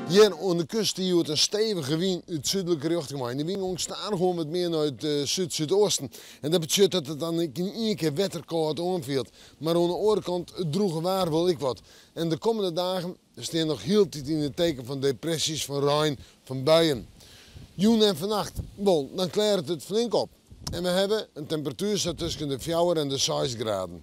Hjir oan de kust stie hjoed in stevige wyn út súdlike rjochting wei. En dy wyn gong stadichoan wat mear nei it súd-súdoosten. En dat betsjut dat it dan ek yn ien kear wetterkâld oanfielt. Mar oan de oare kant, it drûge waar wol ek wat. En de kommende dagen stean noch hieltyd yn it teken fan depresjes, fan rein, fan buien. Jûn en fannacht, wol, dan klearret it flink op. En we hawwe in temperatuer sa tusken de fjouwer en de seis graden.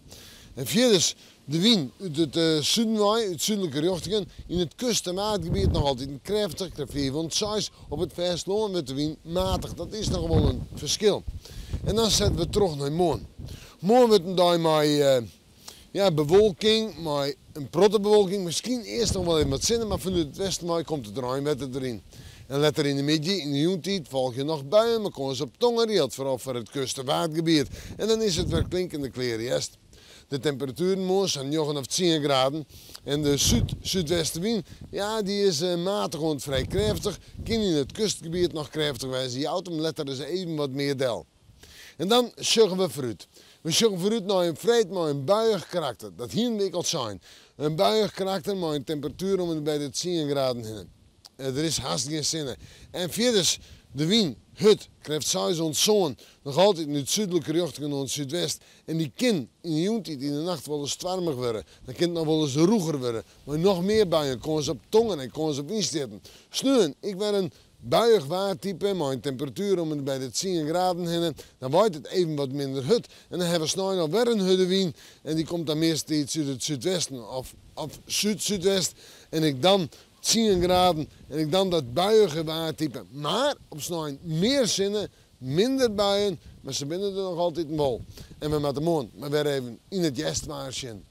En fierders de wyn út it suden wei, út súdlike rjochtingen, yn it kust en waadgebiet noch altiten krêftich, krêft fiif oant seis. Op it fêstelân wurdt de wyn matich, dat is noch wol in ferskil. En dan sette we troch nei moarn. Moarn wurdt in dei mei ja, bewolking, mei in protte bewolking, miskien earst noch wol even wat sinne, mar fanút it westen wei komt it reinwetter deryn. En letter yn de middei, yn de jûntiid, folgje noch buien mei kâns op tonger, jildt foaral foar it kust en waadgebiet. En dan is it wer klinkende klear hjerst. De temperatueren moarn sa'n njoggen of tsien graden. En de súd-súdwestewyn, ja, dy is matich oant frij krêftich, kin yn it kustgebiet noch krêftich wêze, jout him letter ris even wat mear del. En dan sjogge we foarút. We sjogge foarút nei in freed mei in buiïch karakter. Dat hiene we ek al sein. In buiïch karakter mei in temperatuer om en by de tsien graden hinne. Der is hast gjin sinne. En fierders, de wyn, hurd, krêft seis oant sân, noch altyd út súdlike rjochtingen oant súdwest. En dy kin yn de jûntiid, yn de nacht wolris stoarmich wurde. Dan kin it noch wolris rûger wurde, mei noch mear buien, kâns op tonger en kâns op wynstjitten. Sneon ek wer in buiïch waartype mei in temperatuer om en by de tsien graden hinne. Dan waait it even wat minder hurd en dan hawwe we snein al wer in hurde wyn en dy komt dan meastentiids út it súdwesten of of súd-súdwest en ek dan tsien graden en ek dan dat buiïge waartype. Mar op snein mear sinne, minder buien, mar se binne der noch altiten wol. En we moatte moarn mar wer even yn it hjerstwaar sjen.